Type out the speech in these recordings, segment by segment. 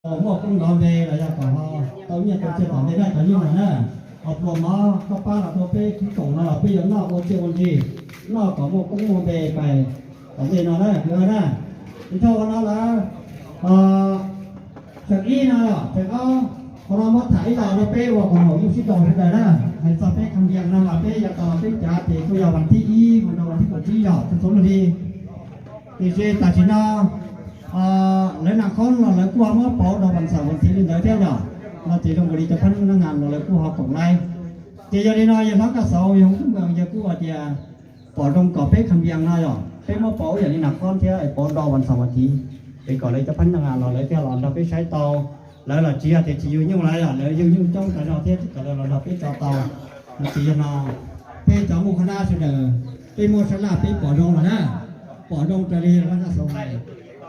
Muaj koob nto npe los yog kom ho tau nyiaj tau txiaj tom ntej na cov nyuj no na. Ho pluas mov koj pab los rau peb kib koom no los peb yuav noj ua txiaj ua ntsig, noj kom muaj koob muaj npe pais tom ntej no na kwv na. Ces thaum ua no lawm, xeem ib no, xeem ob, qhov no muab tham ib los rau peb ua koom haum nyuj sib nraus sawv daws na. Hais txog peb kham vias no los peb yav tas los peb cav ces kuj yog vas thib ib mus rau vas thib kaum tsib yog txhua txhua lub hli. Tiam sis tam sim no lawv nas khob los lawv kuj ho muab pauv rau vas xaum vas thiv li ntawd thiab yom. No ces zoo nkaus li cov phab nab ngas los lawv kuj ho koom laiv. Ces yog li no yawg hlob Nkaj Xauv yawg Hoob Tub Mees yawg kuj hais tias pom zoo kom peb kham vias no yom, peb muab pauv yam li nas khob thiab pauv rau vas xaum vas thiv, es kom lawv cov phab nab ngas los lawv thiaj los nrog peb saib tau. Lawv los tsis yog tias tsis yug nyuj lawm yom, lawv yug nyuj coob tas zog thiab tsis kom lawv los nrog peb tso tau. No ces yog no peb cov muj qhab nab sawv daws, peb muaj sab laj peb pom zoo lawm na, pom zoo raws li hlob Nkaj Xauv hais.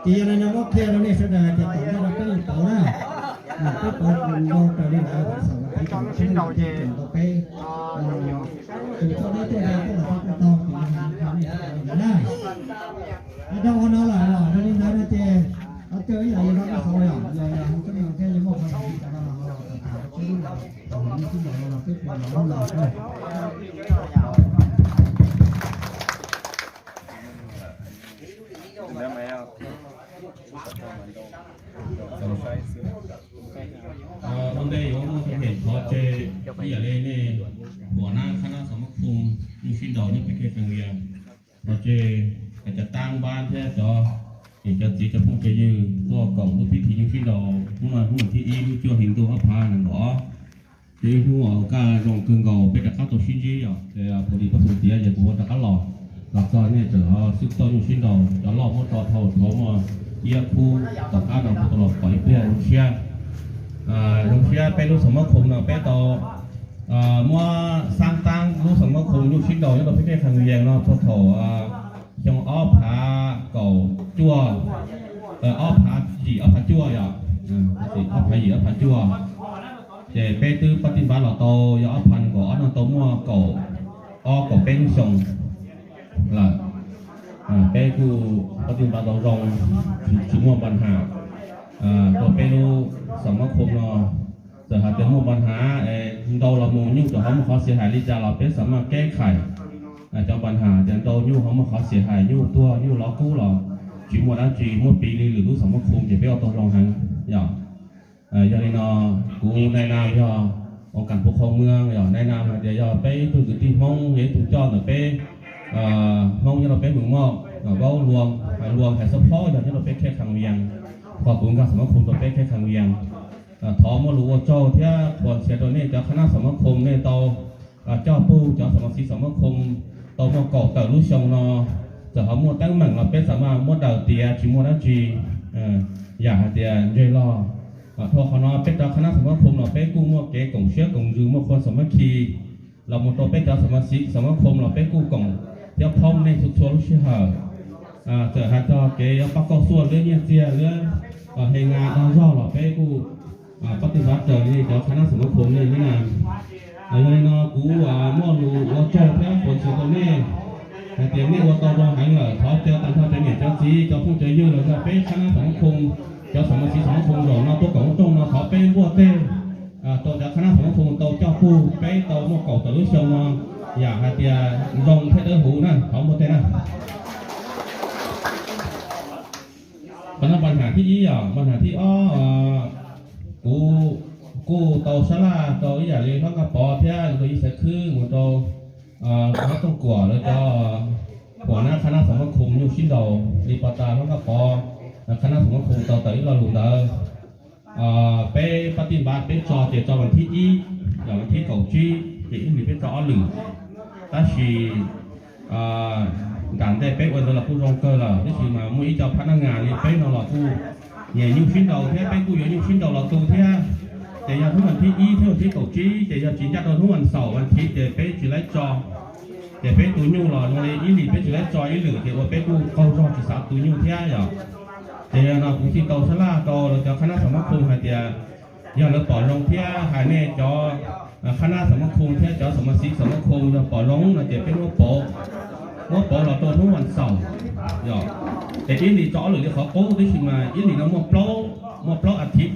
Ces yog li no muab qhia rau nej sawv daws hais tias tom ntej no peb yuav pauv na, peb pauv zoo raws li lawv vas xaum vas thiv tau peb, tus txoj deb txoj ze tuaj los tau, ces yog li ntawd na. Dhau qhov no lawm los yog li ntawd no ces qhov twg ib yam li hlob Nkaj Xauv yom, yog yog Hoob Tub Mees thiab yawg muaj qhov xav li cas no los ho los tham tham, peb lub los, peb lub los. Ua ntej yuav muaj tej them thov tse ib yam li nej pom na, qhab nab xaum mab khoom nyuj sib nraus nyob peb khej Khas Vias, thov tse kom cov tab npab thiab cov niam cov txiv cov phooj cov ywg tuaj koom lub pib thi nyuj sib nraus hnub no hnub vas thib ib lub cuaj hli ntuj ob phav nees nkaum ob. Ces ib hnub uas kaj zoo kawg nkaus peb rov qab tau sib ntsib yom, ces puav leej pab xu tiav ces kuv ua rov qab los, los txog nej tseem ho xwb tauj nyuj sib nraus, cov loj muab tso dhau, tsuav muaj iab khub tom qab no kuv tau los pom ib pliag zoo siab. Zoo siab peb lub xaum mab khoom no peb tau muab xab taab lub xaum mab khoom nyuj sib nraus nyob rau peb khej Khas Vias no txog thaum xyoo ob phav kaum cuaj, ob phav yim ob phav cuaj yom, ob phav yim ob phav cuaj. Ces peb twb pab tij npab los tau yog ob phav nees nkaum ob no tau muaj kaum ob kaum peb lub xyoo lawm. Peb kuj pab tij npab tau zoo, tsis muaj npa has rau peb lub xaum mab khoom no. Txawm hais tias muaj npa has ntau los mus nyuj tseem ho muaj qhov xia hais li cas los peb xam maj keb khais cov npa has tias ntau nyuj ho muaj qhov xia hais, nyuj tuag nyuj lov kub los tsis muaj dab tsi, muab piv li lwm lub xaum mab khoom ces peb ua tau zoo heev yom. Yog li no kuv nai nas yog ua kam pub qhau muag yog nai nas hais tias yog peb ib tug kwv tij Hmoob yog ib tug coj ntawm peb Hmoob nyob rau peb Moos Moj, Vaub Luas, Luas hais xub phob yog nyob rau peb khej Khas Vias, qhov kuv nkag xaum mab khoom rau peb khej Khas Vias. Thov muaj lus ua tsaug thiab qhuas nrhiav rau nej cov qhab nab xaum mab khoom nej tau coj pug cov xaum mas xiv xaum mab khoom tau muaj kaum tawm lub xyoo no, txawm ho muaj teeb meem los peb xam maj muab daws tiav tsis muaj dab tsi. Yam hais tias ntseg log, dhau qhov no peb cov qhab nab xaum mab khoom no peb kuj muaj kev koom siab koom ntsws muaj qhua xaum mab khi los mus rau peb cov xaum mas xiv xaum mab khoom los peb kuj koom thiab phob nej txhua txhua lub sij hawm. Txawm hais txog kev yuav pab kauj xuaj liab nyiaj txiag liab he ngas dag zog los peb kuj pab tij npab raws li cov qhab nab xaum mab khoom nej li na. Yog li no kuv muaj lus ua tsaug thiab qhuas nrhiav rau nej hais tias nej ua tau zoo heev lawm, thov caw tag nrho cov niam cov txiv cov phooj cov ywg los yog peb qhab nab xaum mab khoom, cov xaum mas xiv xaum mab khoom zaum no tuaj koom lub rooj no thov peb npuaj teg rau cov qhab nab xaum mab khoom tau coj pug peb tau muaj kaum tawm lub xyoo no yam hais tias zoo thiab dawb huv na, thov npuaj teg na. Qhov no npa has thib ib os, npa has thib ob, kuv kuj tau sab laj rau ib yam li hlob Nkaj Pov thiab rau ib xav khwb mus rau hlob Tooj Kuam lawv cov phuam nab qhab nab xaum mab khoom nyuj sib nraus li pov tas hlob Nkaj Pov qhab nab xaum mab khoom tau tawm ib lo lus ntawd. Peb pab tij npab peb tso ces tso vas thib ib, yog vas thib kaum tsib ces ib hlis peb tso ob lwm. Tab sis nram ntej peb ua ntawd los kuj zoo kawg lawm, tab sis mas muaj ib co phab nab ngas li peb no los kuj nyiam nyuj sib nraus thiab peb kuj yuav nyuj sib nraus los tu thiab. Ces yog hnub vas thib ib thiab vas thib kaum tsib ces yog tsis ncaj rau hnub vas xaum vas thiv ces peb tsis laib tso. Ces peb tu nyuj los zoo li ib hlis peb tsis laib tso ib lwm ces ua peb kuj qaug zog tsis xav tu nyuj thiab yom. Ces yog no kuv thiaj tau sab laj rau lawv cov qhab nab xaum mab khoom hais tias yog lawv pom zoo thiab hais nej cov qhab nab xaum mab khoom thiab cov xaum mas xiv xaum mab khoom yog pom zoo no ces peb muab pauv, muab pauv los rau hnub vas xaum yom. Ces ib hlis tso ob lwm li qhov qub, tab sis mas ib hlis no muaj plaub, muaj plaub a thiv.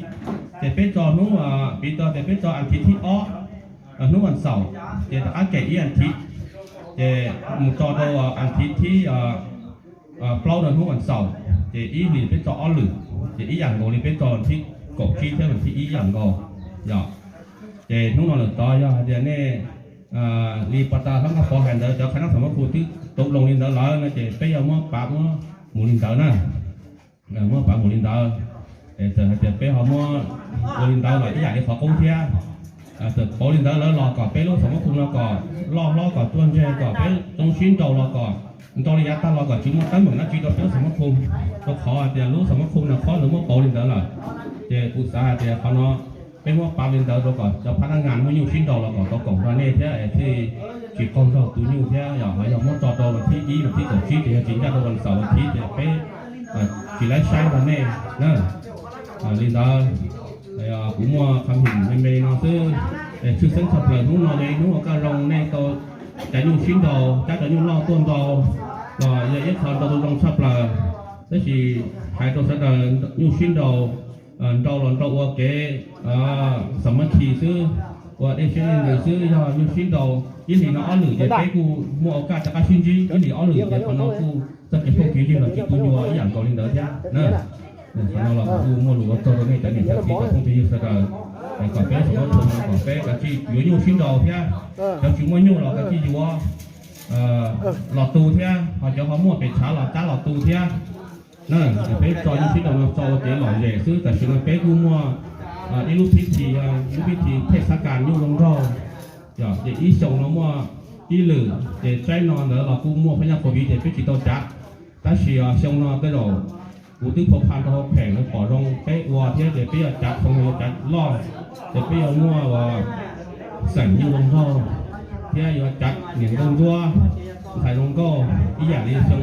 Tias peb tso as thiv thib ob, hnub vas xaum, ces rov qab kem ib as thiv, ces mus tso rau as thiv thib plaub rau hnub vas xaum, ces ib hlis peb tso ob lwm, ces ib yam nkaus li peb tso thib kaum tsib thiab thib ib yam nkaus. Yog, ces hnub no lawm tod yog hais tias nej li pas tas hlob Nkaj Pov hais ntawd, cov khas nab xam mab khu twb tau loo li ntawd lawm no ces peb yuav muab pav muab mus li ntawd na. Muab pav mus li ntawd. Txawm hais tias peb ho muab ua li ntawd los ib yam li qhov qub thiab. Txawm pauv li ntawd lawm los kom peb lub xam mab khu no kom loj hlob kom ruaj ntseg kom peb zoo sib nraus los kom nrau li yav tag los kom tsis muaj teeb meem dab tsi rau peb lub xam mab khu. Rau qhov hais tias lub xam mab khu no qhov ntawd muab pauv li ntawd lawm, ces kuv xav hais tias qhov no peb muab pav li ntawd rau kom cov phab nab ngas muaj nyuj sib nraus los kom tau koom nrog nej thiab es thiaj tsis qaug zog tus nyuj thiab. Yog ho yog muab tso rau vas thib ib vas thib kaum tsib ces yog tsis ncaj rau vas xaum vas thiv ces peb tsis laib saib nrog nej na. Li ntawd kuv muaj qhov him me me no xwb. Tshwj xeeb tshaj plaws hnub no yog ib hnub uas kaj zoo nej tau cov nyuj sib nraus, cab cov nyuj loj tuaj nrau los yog ib qho nrau zoo tshaj plaws. Tab sis hais rau sawv daws, nyuj sib nraus, nrau los nrau ua kev xam mab khi xwb, ua dej siab dej ntsws xwb, yog nyuj sib nraus ib hlis no ob lwm ces peb kuj muaj ua kaj rov qab sib ntsib ib hlis ob lwm ces qhov no kuj txoj kev phooj kev ywg los tsis tu nyuag ib yam nkaus li ntawd thiab na. Qhov no los kuj muaj lus ua tsaug rau nej cov niam cov txiv cov phooj cov ywg sawv daws, kom peb xam mab khu no kom peb kav tsij yuav nyuj sib nraus thiab. Cov tsis muaj nyuj los kav tsij yuav los tu thiab, ho cov ho muaj pes tshav los cab los tu thiab. Peb tso nyuj sib nraus no tso ua kev lom zem xwb. Tam sim no peb kuj muaj ib lub pib thi, lub pib thi thej xab kas nyuj zoo nraug, ces ib xyoo no muaj ib lwm, ces tsaib no ntawd los kuj muaj phab nyaj covid ces peb tsis tau cav. Tab sis xyoo no tej zaum kuv twb phau pha rau hauv pheem lawv pom zoo peb ua thiab ces peb yuav cav xyoo no yuav cav loj, ces peb yuav muaj ua xeem nyuj zoo nraug thiab yuav cav niam nkauj ntsuab, ntxhais zoo nkauj ib yam li xyoo,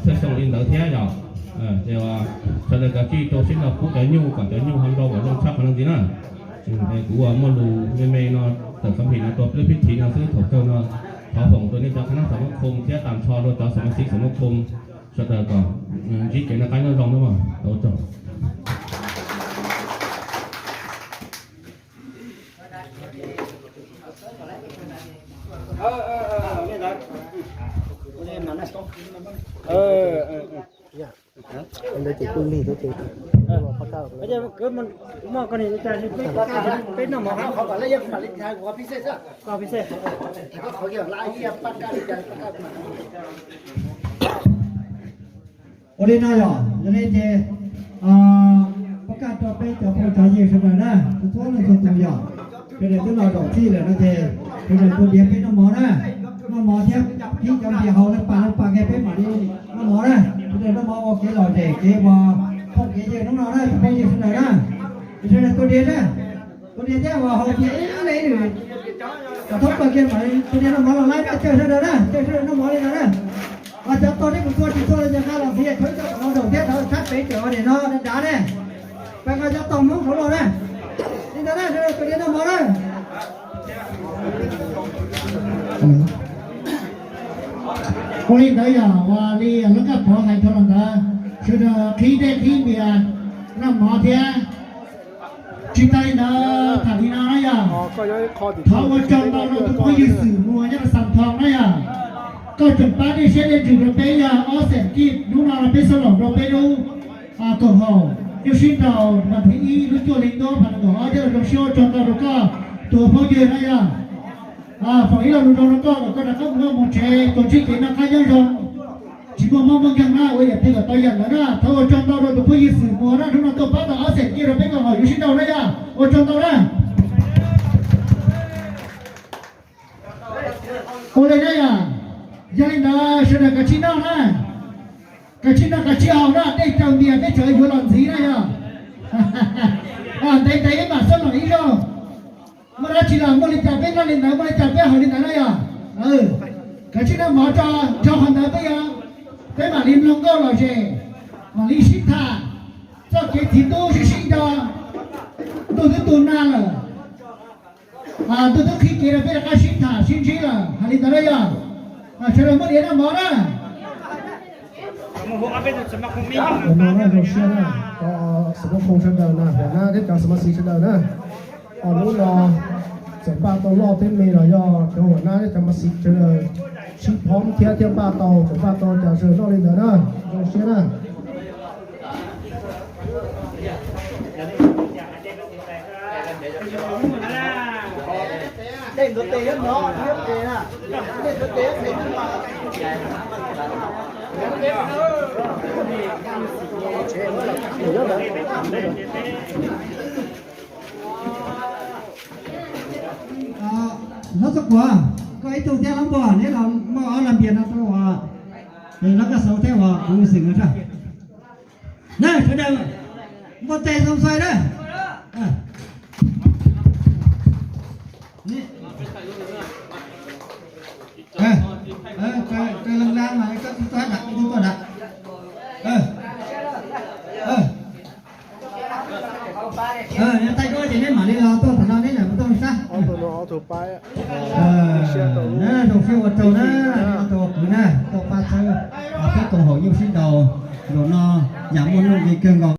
txhua xyoo li ntawd thiab yom. Ces sawv daws kav tsij rau siab nrog pub cov nyuj kom cov nyuj ho nrau kom zoo tshaj qhov no ntxiv na. Kuv uas muaj lus me me no tawm xam phim no rau lub pib thi no xwb, thaum kawg no thov foom rau nej cov khas nab xam mab khu thiab tas nrho rau cov xam mab xiv xam mab khu sawv daws kom ntsib kev noj qab nyob zoo na mog. Ua tsaug. Ua li no yog, yog li ces pab kaj rau peb cov phooj cov ywg sawv daws na, txhua leej txhua tus yog, sawv daws twb los zaum txij lawm no ces sawv daws tua diav peb noj mov na, noj mov thiab pib cov npias haus lawv pam lawv pam kiag peb mam li noj mov na. Sawv daws noj mov ua kev lom zem kev ua phooj kev ywg hnub no na, phooj ywg sawv daws na, sawv daws tua diav na, tua diav thiab ua haus diav ib leeg ib nws kom thoob plaws kiag mam tua diav noj mov los laib na, caw sawv daws na, caw sawv daws noj mov li no na. Cov tog nej mus txhua tsis txhua los ces nqa los ntxiv, thov ib co kom no zaum thiab thov sab pem cawm ua niam no dav ne, pab nqa cov tog Hmoob hauv los na. Li ntawd na, sawv daws tus li noj mov na. Ua li ntawd yog ua li lawv Nkaj Pov hais dhau los ntawd, sawv daws qhib dej qhib npias noj mov thiab. Tsis tas li ntawd, tham li no na yog, thov ua tsaug ntau rau tus phooj ywg Xwm Muas nyob rau Xas Thoo na yog, koj tseem pab dej siab dej ntsws rau peb yog ob xees kij hnub no peb xab laum rau peb lub koom haum nyuj sib nraus vas thib ib lub cuaj hli ntuj phav nees nkaum ob thiab los zoo siab ua tsaug ntau rau koj tus phooj ywg na yog. Foom ib lo lus zoo rau koj kom koj rov qab mus vaj mus tsev kom ntsib kev noj qab nyob zoo, tsis muaj mob muaj nkeeg na, ua yam twg kom tau yam ntawd na. Thov ua tsaug ntau rau tus phooj ywg Xwm Muas na, hnub no tuaj pab tau ob xees kij rau peb koom haum nyuj sib nraus na yog, ua tsaug ntau na. Ua li na yog, yog li ntawd sawv daws kav tsij noj na, kav tsij noj kav tsij haus na, dej raug ntias dej tseem yuav los ntxiv na yog. Ntev ntev mam xab laum ib zaug. Muaj dab tsi los muaj li cas peb noj li ntawd, muaj li cas peb haus li ntawd na yog. Kav tsij noj mov tso, nrog qhov ntawd peb yog, peb mam li mloog nkauj lom zem, mam li sib tham txoj kev txiv tub sib sib nco. Ntuj twb tu nag lawm, ntuj twb qhib kev rau peb rov qab sib tham sib ntsib lawm, hais li ntawd na yog. Sawv daws muab diav noj mov na. Ua no na, zoo siab na, cov xab mab khoo sawv daws na, thiab cov xab mab xiv sawv daws na. Lub no txawm npaj tau loj thiab me los yog cov huam nab thiab cov mas xis sawv daws sib phom thiab thiaj npaj tau, txawm npaj tau cas sawv daws noj li ntawd na, zoo siab na. Hlob Txooj Kuam, koj ib tug thiab hlob Npua, neb los muaj ob lag npias no rau uas, neb koj xauv thiab uas kuv xwm na. Na sawv daws npua tes xoo xais na. Tawg loo lab mas koj tsis txog dam, koj tsis txog dam. Yog thaij duab ces neb mam li los tuaj thaum no, neb lam mus tuaj sab. Zoo siab ua rau na, ua rau kwv na, tuaj pab txhawb peb koom haum nyuj sib ntaus. Zaum no yam muaj nuj nqis kawg nkaus.